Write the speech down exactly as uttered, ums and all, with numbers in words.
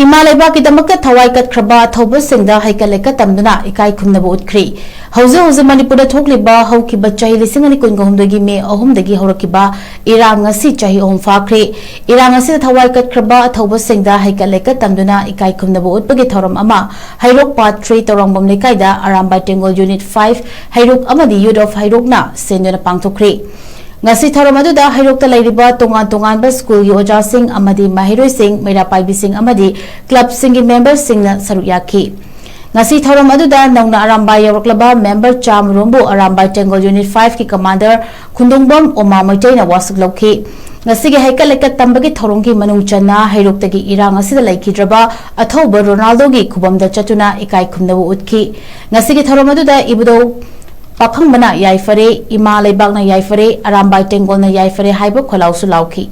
ꯏꯃꯥ ꯂꯩꯕꯥꯛꯀꯤꯗꯃꯛꯇ ꯊꯋꯥꯏ ꯀꯠꯈ꯭ꯔꯕ ꯑꯊꯧꯕꯁꯤꯡꯗ ꯍꯩꯀꯠ ꯂꯩꯀꯠ ꯇꯝꯗꯨꯅ ꯏꯀꯥꯏ ꯈꯨꯝꯅꯕ ꯎꯠꯈ꯭ꯔꯤ꯫ ꯍꯧꯖꯤꯛ ꯍꯧꯖꯤꯛ ꯃꯅꯤꯄꯨꯔꯗ ꯊꯣꯛꯂꯤꯕ ꯍꯧꯈꯤꯕ ꯆꯍꯤ ꯂꯤꯁꯤꯡ ꯑꯅꯤ ꯀꯨꯟꯒ ꯍꯨꯝꯗꯣꯏꯒꯤ ꯃꯦ ꯑꯍꯨꯝꯗꯒꯤ ꯍꯧꯔꯛꯈꯤꯕ ꯏꯔꯥꯡ ꯑꯁꯤ ꯆꯍꯤ ꯑꯍꯨꯝ ꯐꯥꯈ꯭ꯔꯦ꯫ ꯏꯔꯥꯡ ꯑꯁꯤꯗ ꯊꯋꯥꯏ ꯀꯠꯈ꯭ꯔꯕ ꯑꯊꯧꯕꯁꯤꯡꯗ ꯍꯩꯀꯠ ꯂꯩꯀꯠ ꯇꯝꯗꯨꯅ ꯏꯀꯥꯏ ꯈꯨꯝꯅꯕ ꯎꯠꯄꯒꯤ ꯊꯧꯔꯝ ꯑꯃ ꯍꯩꯔꯣꯛ ꯄꯥꯠ ꯊ꯭ꯔꯤ ꯇꯧꯔꯥꯡꯕꯝ ꯂꯩꯀꯥꯏꯗ ꯑꯔꯥꯝꯕꯥꯏ ꯇꯦꯡꯒꯣꯜ ꯌꯨꯅꯤꯠ ꯐꯥꯏꯚ ꯍꯩꯔꯣꯛ ꯑꯃꯗꯤ ꯌꯨꯠ ꯑꯣꯐ ꯍꯩꯔꯣꯛꯅ ꯁꯦꯟꯗꯨꯅ ꯄꯥꯡꯊꯣꯛꯈ꯭ꯔꯤ꯫ ꯉꯁꯤ ꯊꯧꯔꯝ ꯑꯗꯨꯗ ꯍꯩꯔꯣꯛꯇ ꯂꯩꯔꯤꯕ ꯇꯣꯉꯥꯟ ꯇꯣꯉꯥꯟꯕ ꯁ꯭ꯀꯨꯜꯒꯤ ꯑꯣꯖꯥꯁꯤꯡ ꯑꯃꯗꯤ ꯃꯍꯩꯔꯣꯏꯁꯤꯡ, ꯃꯩꯔꯥ ꯄꯥꯏꯕꯤꯁꯤꯡ ꯑꯃꯗꯤ ꯀ꯭ꯂꯕꯁꯤꯡꯒꯤ ꯃꯦꯝꯕꯔꯁꯤꯡꯅ ꯁꯔꯨꯛ ꯌꯥꯈꯤ꯫ ꯉꯁꯤ ꯊꯧꯔꯝ ꯑꯗꯨꯗ ꯅꯧꯅ ꯑꯔꯥꯝꯕꯥꯏ ꯌꯧꯔꯛꯂꯕ ꯃꯦꯝꯕꯔ ꯆꯥꯃꯔꯣꯝꯕꯨ ꯑꯔꯥꯝꯕꯥꯏ ꯇꯦꯡꯒꯣꯜ ꯌꯨꯅꯤꯠ ꯐꯥꯏꯚꯀꯤ ꯀꯃꯥꯟꯗꯔ ꯈꯨꯟꯗꯣꯡꯕꯝ ꯎꯃꯥ ꯃꯩꯇꯩꯅ ꯋꯥꯁꯛ ꯂꯧꯈꯤ꯫ ꯉꯁꯤꯒꯤ ꯍꯩꯀꯠ ꯂꯩꯀꯠ ꯇꯝꯕꯒꯤ ꯊꯧꯔꯝꯒꯤ ꯃꯅꯨꯡ ꯆꯟꯅ ꯍꯩꯔꯣꯛꯇꯒꯤ ꯏꯔꯥꯡ ꯑꯁꯤꯗ ꯂꯩꯈꯤꯗ꯭ꯔꯕ ꯑꯊꯧꯕ ꯔꯣꯅꯥꯜꯗꯣꯒꯤ ꯈꯨꯕꯝꯗ ꯆꯠꯇꯨꯅ ꯏꯀꯥꯏ ꯈꯨꯝꯅꯕ ꯎꯠꯈꯤ꯫ ꯉꯁꯤꯒꯤ ꯊꯧꯔꯝ ꯑꯗꯨꯗ ꯏꯕꯨꯙꯧ ꯄꯥꯈꯪꯕꯅ ꯌꯥꯏꯐꯔꯦ, ꯏꯃꯥ ꯂꯩꯕꯥꯛꯅ ꯌꯥꯏꯐꯔꯦ, ꯑꯔꯥꯝꯕꯥꯏ ꯇꯦꯡꯒꯣꯜꯅ ꯌꯥꯏꯐꯔꯦ ꯍꯥꯏꯕ ꯈꯣꯜꯂꯥꯎꯁꯨ ꯂꯥꯎꯈꯤ꯫